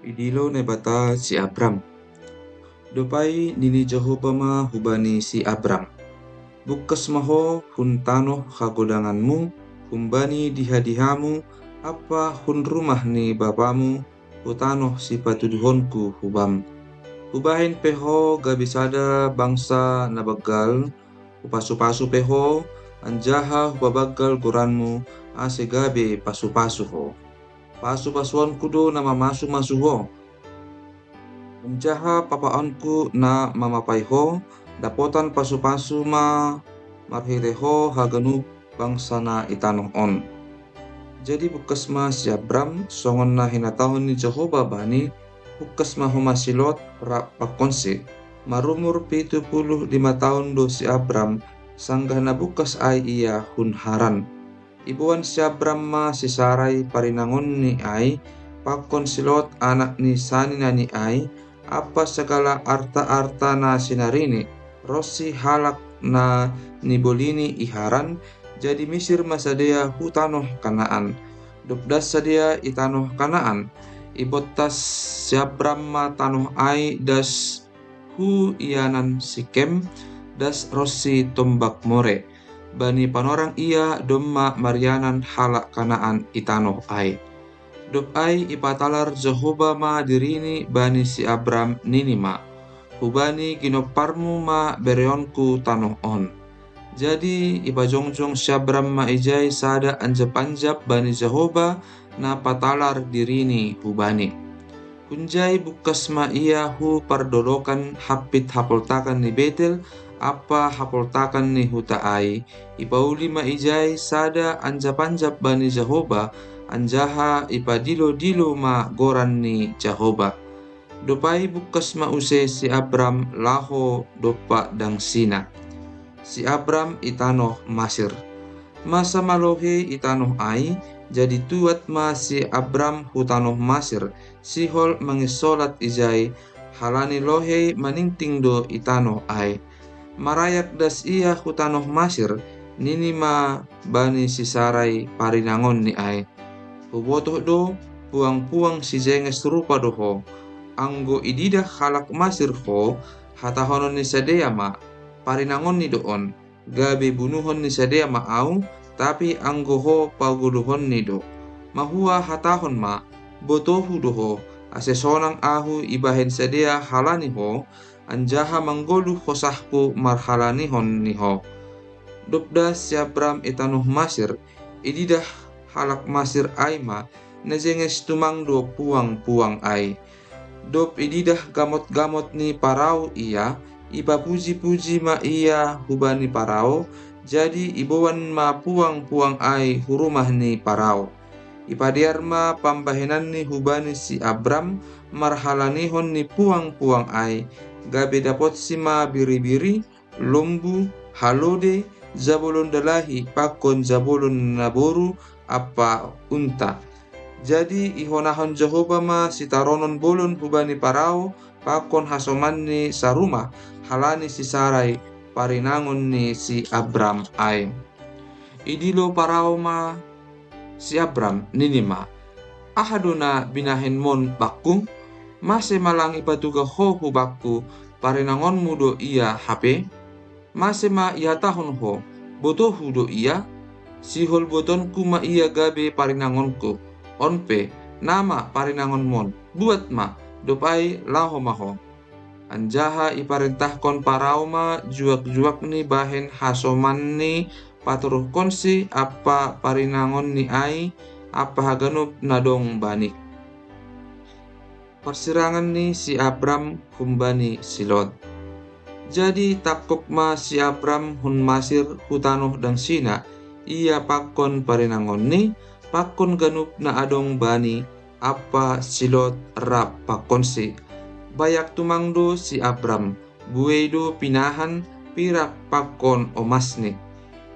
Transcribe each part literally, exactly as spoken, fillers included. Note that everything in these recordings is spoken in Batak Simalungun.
Idilo Naibata si Abram. Dob ai nini Jahowa ma hubani si Abram: Bungkas ma ho hun tanoh hagodanganmu, humbani dihadihamu, ampa hun rumah ni bapamu, hu tanoh sipatuduhonku hubam. Hubahen pe ho gabe sada bangsa na banggal, hupasupasu pe ho, anjaha hupabanggal goranmu, ase gabe pasupasu ho. Pasupasuonku do na mamasumasu ho, anjaha papaonku na mamapai ho. Dapotan pasupasu ma marhitei ho haganup bangsa na i tanoh on. Jadi bungkas ma si Abram, songon na hinatahon ni Jahowa bani, bungkas ma homa si Lot rap pakonsi. Marumur pitu puluh lima taon do si Abram, sanggah na bungkas ai ia hun Haran. Iboan si Abram ma si Sarai parinangonni ai, pakon si Lot anak ni saninani ai, ampa sagala arta-arta na sinarini, ronsi halak na nibolini i Haran. Jadi misir ma sidea hu tanoh Kanaan. Dob das sidea i tanoh Kanaan, ibontas si Abram ma tanoh ai das hu ianan Sikem, das ronsi tombak More. Bani panorang ia domma marianan halak Kanaan i tanoh ai. Dob ai ipatalar Jahowa ma dirini bani si Abram, nini ma: Hubani ginomparmu ma bereonku tanoh on. Jadi ipajongjong si Abram ma ijai sada anjap-anjap bani Jahowa, na patalar dirini hubani. Hunjai bungkas ma ia hu pardolokan hampit hapoltakan ni Betel ampa hapoltakan ni huta ai. Ipauli ma ijai sada anjap-anjap bani Jahowa, anjaha ipadilo-dilo ma goran ni Jahowa. Dob ai bungkas ma use si Abram laho dompak dangsina. Si Abram i tanoh Masir. Masa ma lohei i tanoh ai, jadi tuat ma si Abram hu tanoh Masir, sihol manginsolat ijai, halani lohei maningting do i tanoh ai. Marayak das ia hu tanoh Masir, nini ma bani si Sarai parinangonni ai: Hubotoh do, puang-puang sijenges rupa do ho. Anggo ididah halak Masir ho, hatahonon ni sidea ma: Parinangonni do on, gabe bunuhon ni sidea ma ahu, tapi anggo ho pagoluhonni do. Mahua hatahon ma: Botohu do ho, ase sonang ahu ibahen sidea halani ho, anjaha manggoluh hosahku marhalanihon ni ho. Dob das si Abram i tanoh Masir, ididah halak Masir ai ma, na jenges tumang do puang-puang ai. Dob ididah gamot-gamot ni Parao ia, ipapuji-puji ma ia hubani Parao, jadi iboan ma puang-puang ai hu rumah ni Parao. Ipadear ma pambahenanni hubani si Abram marhalanihon ni puang-puang ai, gabe dapotsi ma biri-biri, lombu, halode, jabolon dalahi pakon jabolon naboru ampa unta. Jadi ihonahon Jahowa ma sitaronon bolon hubani Parao pakon hasomanni sarumah, halani si Sarai parinangon ni si Abram ai. Idilo Parao ma si Abram, nini ma: Aha do na binahenmon bakku? Mase ma lang ipatuga ho hu bakku, parinangonmu do ia hape? Mase ma ihatahon ho: Botohu do ia? Sihol botonku ma ia gabe parinangonku. On pe, nama parinangonmon, buat ma, dob ai laho ma ho. Anjaha iparentahkon Parao ma juak-juakni bahen hasomanni patoruhkonsi ampa parinangonni ai ampa haganup na dong bani. Parsirangan ni si Abram humbani si Lot. Jadi tangkog ma si Abram hun Masir hu tanoh dangsina, ia pakon parinangonni, pakon ganup na adong bani, ampa si Lot rap pakonsi. Bayak tumang do si Abram, buei do pinahan, pirak pakon omasni.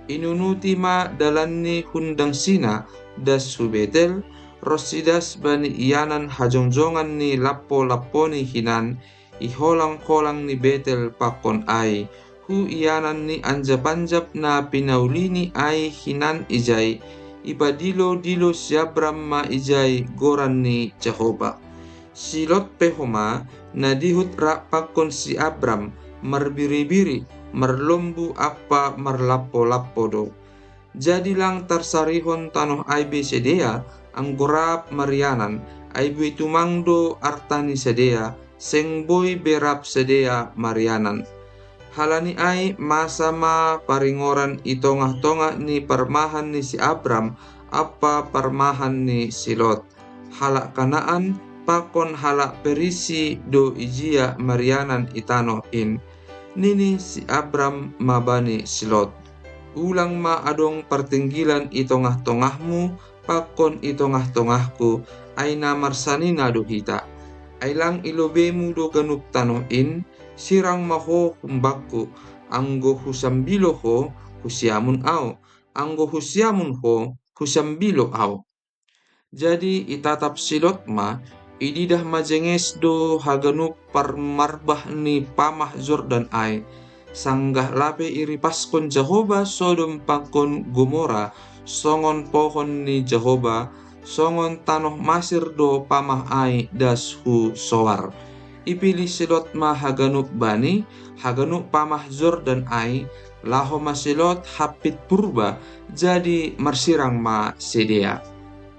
Inunuti ma dalanni hun dangsina das hu Betel, ronsi das bani ianan hajongjongan ni lampo-lamponi hinan, i holang-holang ni Betel pakon Ai, hu ianan ni anjap-anjap na pinaulini ai hinan ijai. Ipadilo-dilo si Abram ma ijai goran ni Jahowa. Si Lot pe homa na dihut ra pakkon si Abram, marbiri-biri, marlombu ampa marlappo-lappo do. Jadi lang tarsarihon tanoh ai be sidea, anggo rap marianan, ai boi tumang do arta ni sidea, seng boi be rap sidea marianan. Halani ai masa ma paringoran i tongah-tongah ni parmahan ni si Abram ampa parmahan ni si Lot. Halak Kanaan pakkon halak Perisi do ijia marianan i tanoh in. Nini si Abram ma bani si Lot: Ulang ma adong partenggilan i tongah-tongahmu pakkon i tongah-tongahku, ai na marsanina do hita. Ai lang i lobemu do ganup tanoh in, sirang ma ho humbakku, anggo husambilo ho, husiamun au, anggo husiamun ho, husambilo au. Jadi itatap si Lot ma, ididah ma jenges do haganup parmarbah ni pamah Jordan ai, sanggah lape iripaskon Jahoba Sodom pakkon Gomora, songon pohon ni Jahoba, songon tanoh Masir do pamah ai das hu Soar. Ipilih si Lot ma haganup bani, haganup pamah Jordan ai, laho ma si Lot hampit purba, jadi marsirang ma sidea.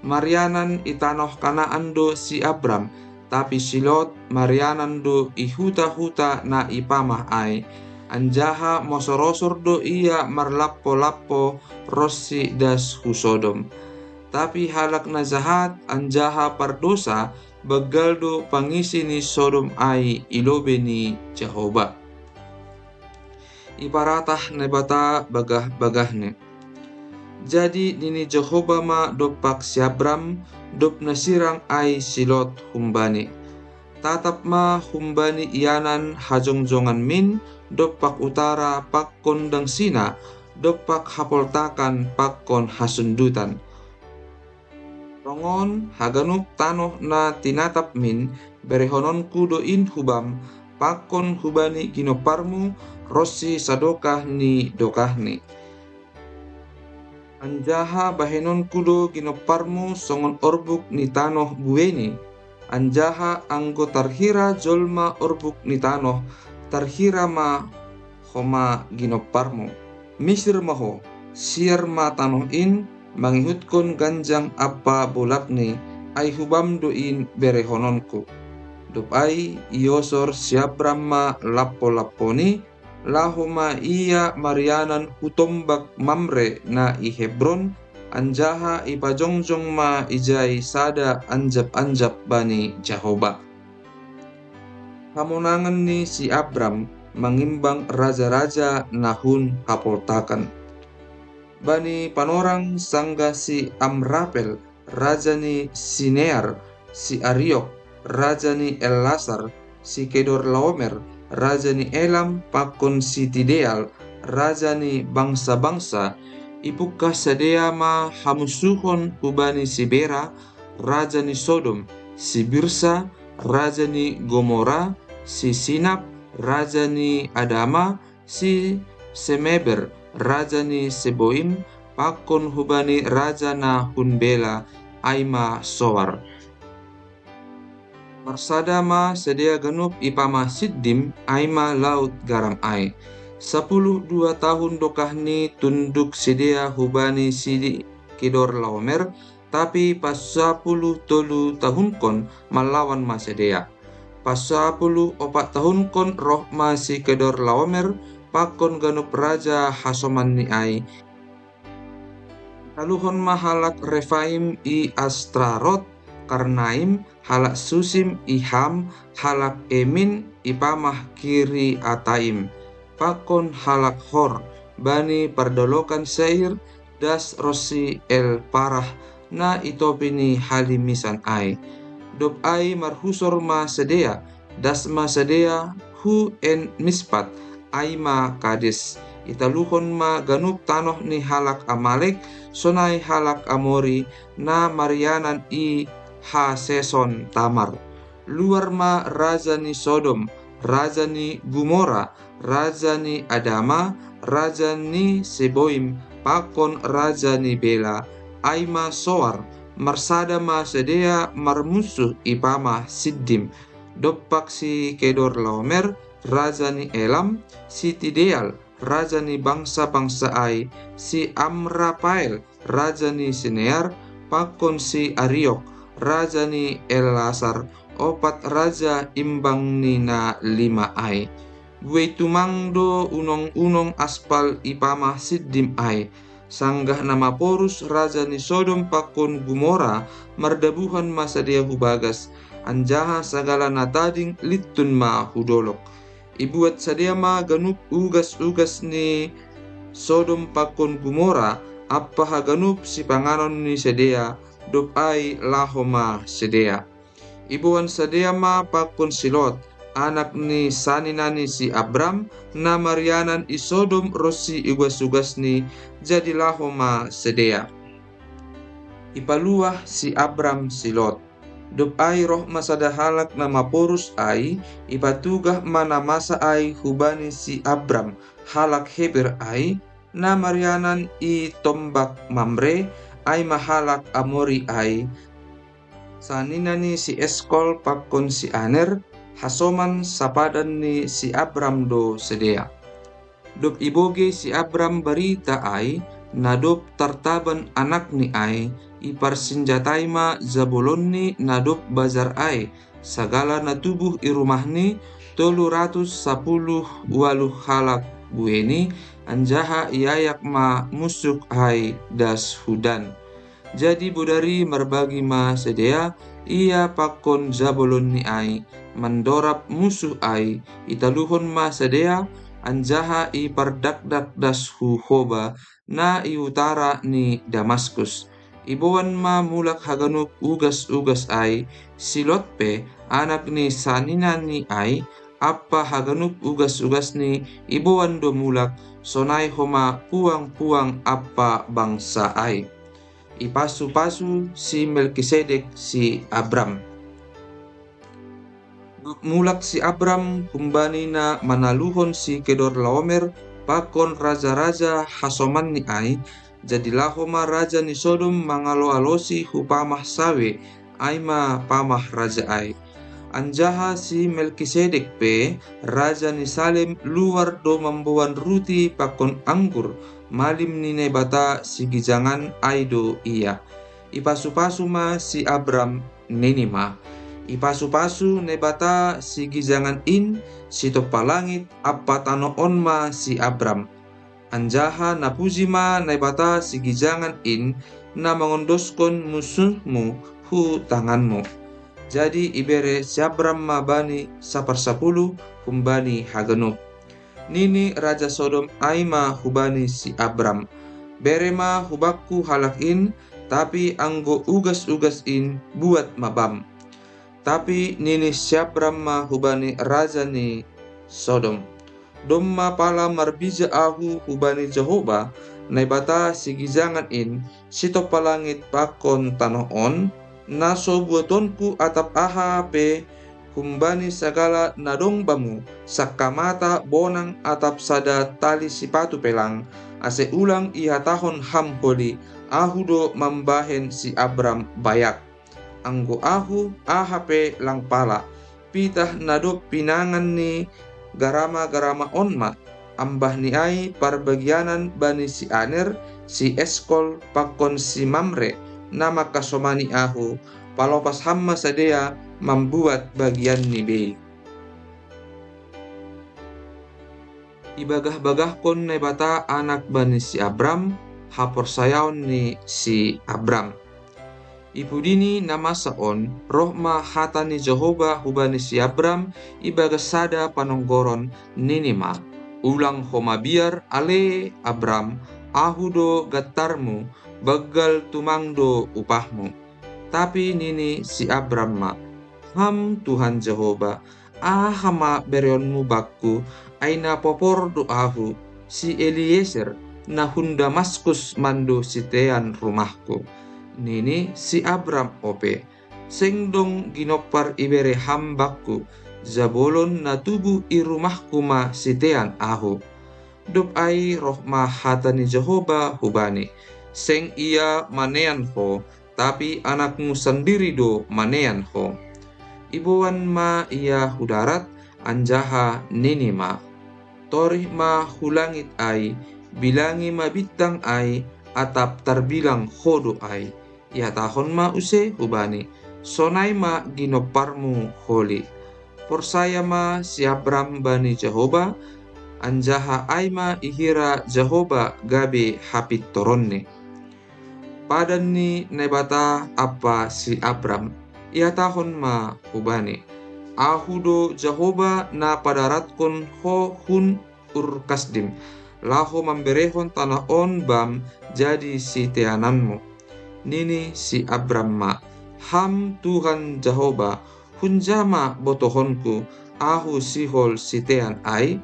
Marianan i tanoh Kanaan do si Abram, tapi si Lot marianan do i huta-huta na i pamah ai, anjaha mosor-osor do ia marlappo-lappo ronsi das hu Sodom. Tapi halak na jahat anjaha pardosa, banggal do pangisi ni Sodom ai i lobei ni Jahoba. Iparatah Naibata bagah-bagahni. Jadi nini Jahoba ma dompak si Abram, dob na sirang ai si Lot humbani: Tatap ma humbani ianan hajongjonganmin, dompak utara pakkon dangsina, dompak hapoltakan pakkon hasundutan. Tongon haganup tanoh na tinatapmin, berehononku do in hubam, pakkon hubani ginomparmu ronsi sadokah ni dokahni. Anjaha bahenonku do ginomparmu songon orbuk ni tanoh bueini, anjaha anggo tarhira jolma orbuk ni tanoh, tarhira ma homa ginomparmu. Misir ma ho, siar ma tanoh in, mangihutkon ganjang ampa bolakni, ai hubam do in berehononku. Dob ai iosor si Abram ma lappo-lapponi, laho ma ia marianan hu tombak Mamre na i Hebron, anjaha ipajongjong ma ijai sada anjap-anjap bani Jahoba. Hamonangan ni si Abram mangimbang raja-raja na hun hapoltakan. Bani panorang sanggah si Amrapel, raja ni Sinear, si Ariok, raja ni Ellasar, si Kedorlaomer, raja ni Elam, pakkon si Tideal, raja ni bangsa-bangsa, ipungkah sidea ma hamusuhon hubani si Bera, raja ni Sodom, si Birsa, raja ni Gomora, si Sinap, raja ni Adama, si Semeber, raja ni Seboim, pakkon hubani raja na hun Bela, ai ma Soar. Marsada ma sidea ganup i pamah Siddim, ai ma laut garam ai. Sapuluh dua tahun dokahni tunduk sidea hubani si Kedorlaomer, tapi pasapuluh tolu tahunkon malawan ma sidea. Pasapuluh opat tahunkon roh ma si Kedorlaomer pakkon ganup raja hasomanni ai. Taluhon ma halak Refaim i Astarot, Karnaim, halak Susim i Ham, halak Emin i pamah Kiriataim, pakkon halak Hor, bani pardolokan Seir, das ronsi El Parah, na i topi ni halimisan ai. Dob ai marhusor ma sidea, das ma sidea hu En Mispat, ai ma Kades. Italuhon ma ganup tanoh ni halak Amalek, sonai halak Amori, na marianan i Haseson Tamar. Luar ma raja ni Sodom, raja ni Gumora, raja ni Adama, raja ni Seboim, pakkon raja ni Bela, ai ma Soar, marsada ma sidea marmusuh i pamah Siddim, dompak si Kedorlaomer, raja ni Elam, si Tideal, raja ni bangsa-bangsa ai, si Amrapael, raja ni Sinear, pakon si Ariok, raja ni Elasar, opat raja imbang ni na lima ai. Buei tumang do unong-unong aspal i pamah Siddim ai, sanggah na maporus raja ni Sodom pakon Gumora mardabuhan ma sidea hu bagas, anjaha sagala na tading lintun ma hu dolok. Ibuat sidea ma ganup ugas-ugas ni Sodom pakon Gumora, ampa haganup sipanganon ni sidea, dob ai laho ma sidea. Iboan sidea ma pakon si Lot, anak ni sanina ni si Abram, na marianan i Sodom ronsi ugas-ugasni, jadi laho ma sidea. Ipaluah si Abram si Lot. Dob ai roh ma sada halak na maporus ai, ipatugah ma na masa ai hubani si Abram, halak Heber ai, na marianan i tombak Mamre, ai ma halak Amori ai, sanina ni si Eskol pakon si Aner, hasoman sapadan ni si Abram do sidea. Dob ibogei si Abram barita ai, na dob tartaban anakni ai, iparsinjatai ma jabolonni na dob bajar ai, sagala na tubuh i rumahni, tolu ratus sapuluh ualuh halak bueini, anjaha iayak ma musuk ai das hu Dan. Jadi bodari marbagi ma sidea, ia pakon jabolonni ai, mandorab musuh ai, italuhon ma sidea, anjaha ipardakdak das hu Hoba, na i utara ni Damaskus. Iboan ma mulak haganup ugas-ugas ai, si Lot pe, anak ni saninani ai, ampa haganup ugas-ugasni, iboan do mulak, sonai homa puang-puang ampa bangsa ai. Ipasu-pasu si Melkisedek si Abram. Dob mulak si Abram humbani na manaluhon si Kedorlaomer pakon raja-raja hasomanni ai, jadi laho ma raja ni Sodom mangalo-alosi hu pamah Sawe, ai ma pamah raja ai. Anjaha si Melkisedek pe, raja ni Salem, luar do mamboan ruti pakon anggur, malim ni Naibata sigijangan ai do ia. Ipasu-pasu ma si Abram, nini ma: Ipasu-pasu Naibata sigijangan in, sitompa langit ampa tanoh on ma si Abram. Anjaha napuji ma Naibata sigijangan in, na mangondoskon musuhmu hu tanganmu. Jadi ibere si Abram ma bani saparsapuluh humbani haganup. Nini raja Sodom ai ma hubani si Abram: Bere ma hu bakku halak in, tapi anggo ugas-ugas in buat ma bam. Tapi nini si Abram ma hubani raja ni Sodom: Domma pala marbija ahu hubani Jahoba, Naibata sigijangan in, sitompa langit pakon tanoh on, na so buatonku atap aha pe humbani sagala na dong bamu, sangkamata bonang atap sada tali sipatu pe lang, ase ulang ihatahon ham holi: Ahu do mambahen si Abram bayak. Anggo ahu, aha pe lang pala, pitah na dob pinangan ni garama-garama on ma, ambahni ai parbagianan bani si Aner, si Eskol pakon si Mamre, na mangkasomani ahu, palopas ham ma sidea mambuat bagianni bei. Ibagah-bagahkon Naibata anak bani si Abram, haporsayaon ni si Abram. Ipudini na masa on, roh ma hata ni Jahoba hubani si Abram ibagas sada panonggoron, nini ma: Ulang ho mabiar, ale Abram, ahu do gantarmu, banggal tumang do upahmu. Tapi nini si Abram ma: Ham Tuhan Jahoba, aha ma bereonmu bakku, ai na popor do ahu, si Elieser, na hun Damaskus mando sitean rumahku. Nini si Abram ope: Seng dong ginompar ibere ham bakku, jabolon na tubuh i rumahku ma sitean ahu. Dob ai roh ma hata ni Jahoba hubani: Seng ia manean ho, tapi anakmu sandiri do manean ho. Iboan ma ia hu darat, anjaha nini ma: Torih ma hu langit ai, bilangi ma bintang ai, atap tarbilang ho do ai. Ihatahon ma use hubani: Sonai ma ginomparmu holi. Porsaya ma si Abram bani Jahowa, anjaha ai ma ihira Jahowa gabe hapintoronni. Padan ni Naibata ampa si Abram. Ihatahon ma hubani: Ahu do Jahowa na padaratkon ho hun Ur Kasdim, laho mamberehon tanoh on bam jadi siteananmu. Nini si Abram ma: Ham Tuhan Jahowa, hunja ma botohonku, ahu sihol sitean ai?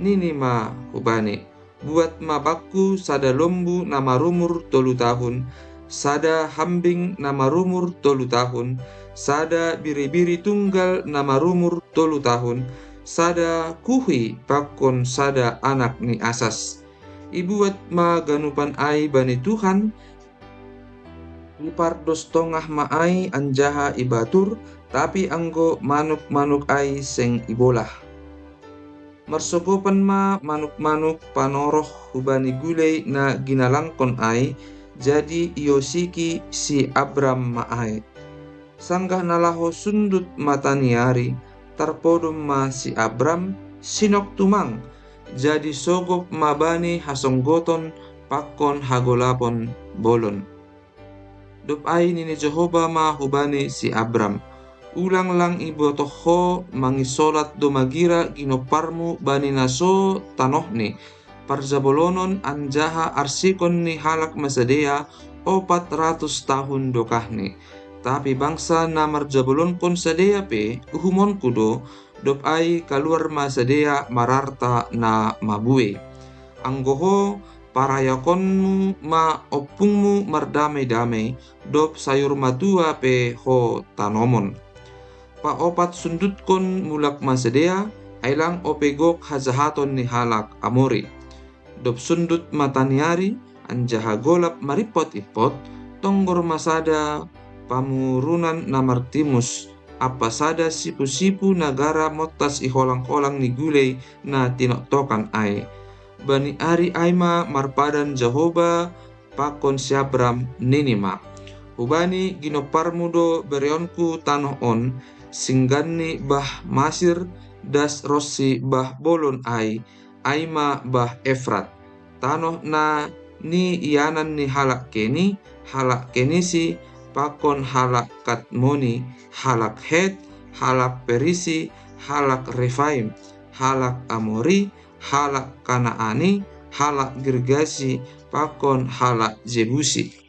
Nini ma hubani: Buat ma bangku sada lombu na marumur tolu tahun, sada hambing na marumur tolu tahun, sada biri-biri tunggal na marumur tolu tahun, sada kuhi pakon sada anak ni asas. Ibuat ma ganupan ai bani Tuhan, ipardos tongah ma ai anjaha ibatur, tapi anggo manuk-manuk ai seng ibolah. Marsogopan ma manuk-manuk panoroh hubani gulei na ginalangkon ai, jadi iosiki si Abram ma ai. Sanggah na laho sundut mata ni ari, tarpodom ma si Abram, sinok tumang, jadi sogop ma bani hasonggoton pakon hagolapon bolon. Dob ai nini Jahowa ma hubani si Abram: Ulang lang ibotoh ho mangisolat do magira ginomparmu bani na so tanohni, parjabolonon anjaha arsikon ni halak masadea opat ratus tahun dokahni. Tapi bangsa na marjabolonkon sadea pe uhumonku do, dob ai kaluar ma sadea mararta na mabuei. Anggo ho, parayakonmu ma ompungmu mardamei-damei, dob sayur matua pe ho tanomon. Paopat sundutkon mulak ma sadea, ai lang ope gok hajahaton ni halak Amori. Dob sundut mata ni ari, anjaha golap marimpot-impot, tonggor ma sada pamurunan na martimus, ampa sada sipu-sipu na gara montas i holang-holang ni gulei na tinoktokan ai. Bani ari ai ma marpadan Jahowa pakon si Abram, nini ma: Hubani ginomparmu do bereonku tanoh on, singganni bah Masir, das ronsi bah bolon ai, ai ma bah Efrat. Tanoh na niianan ni halak Keni, halak Kenisi, pakon halak Kadmoni, halak Het, halak Perisi, halak Refaim, halak Amori, halak Kanaani, halak Girgasi, pakon halak Jebusi.